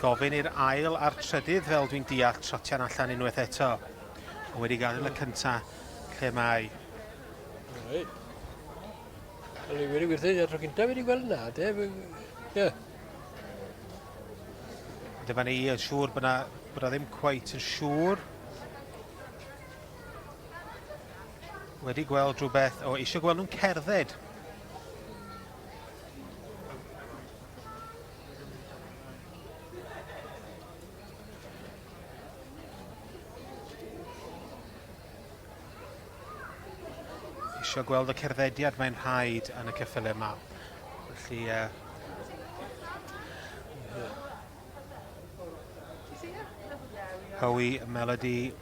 Gofyn i'r ail a'r trydydd, fel dwi'n deall, trotian allan unwaith eto. Ond wedi gadael y cynta lle mae. Reit. O'n i wedi gwerthu, tro cyntaf wedi gweld na, de. Ie. Dyma ni yn siŵr bod na, bod na ddim cweit yn siŵr. Wedi gweld rhywbeth, o, eisiau gweld nhw'n cerdded. Eisiau gweld y cerddediad mae'n rhaid yn y ceffylau yma. Felly, uh, Howie, Melody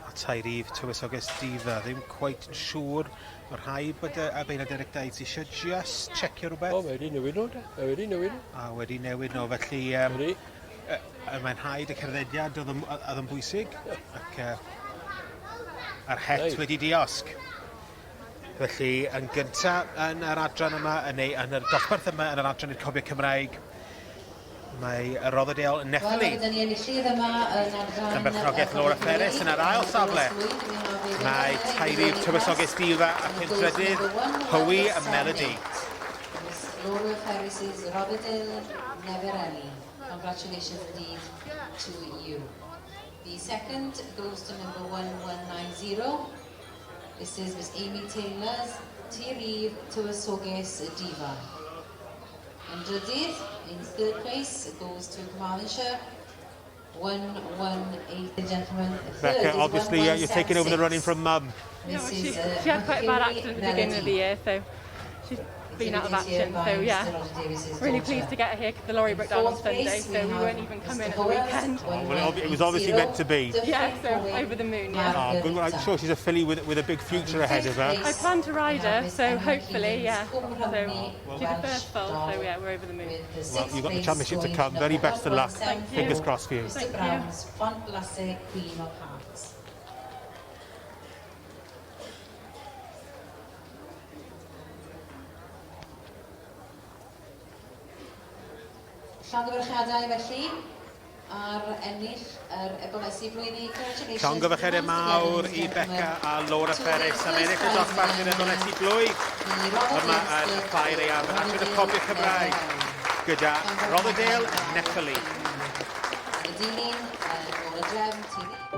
a Tairif Tywysoges Diva. Ddim cweit yn siŵr. Mae rhaid bod y abeilad Eric Dites eisiau just checio rhywbeth. O, mae wedi newid nhw, de. Mae wedi newid nhw. A wedi newid nhw, felly... Um, wedi. Uh, mae'n rhaid y cerddediad oedd yn, oedd yn bwysig. Ac uh, a'r het right. wedi diosg. Felly, yn gyntaf yn yr adran yma, neu yn yr dosbarth yma yn yr adran i'r Cobiau Cymraeg, mae Rotherhithe Nethly. Yn berchnogaeth Laura Ferris yn yr ail safle. Mae Tairif Tywysoges Diva ac yn drydydd Howie a Melody. Laura Ferris's Rotherhithe Never Any. Congratulations indeed to you. The second goes to number 1190. This is Miss Amy Taylor's Tir Tywysoges Diva. Yn drydydd, in third place, goes to Carmarthenshire. 118, gentlemen. Third Becca, obviously uh, you're taking over the running from mum. Yeah, well, she, she had quite a bad accident at the beginning of the year, so she's been out of action. So yeah, really pleased to get her here because the lorry broke down on Sunday, so we weren't even coming at the weekend. Oh, well, it was obviously meant to be. Yeah, so over the moon. Yeah. Oh, good. I'm sure she's a filly with, with a big future ahead of her. I plan to ride her, so hopefully, yeah. So she's the first foal, so yeah, we're over the moon. Well, you've got the championship to come. Very best of luck. Thank you. Fingers crossed for you. Thank you. Queen of Hearts. Llongyfarchiadau felly ar ennill yr ebolesi blwyddyn. Congratulations. Llongyfarchiadau mawr i Beca a Laura Ferris am ennill y dosbarth i'r ebolesi blwydd yma yn y Ffair Aeaf yn adran y Cobiau Cymraeg gyda Rotherhithe Netholi. Yn y dilyn, yn ôl y drefn,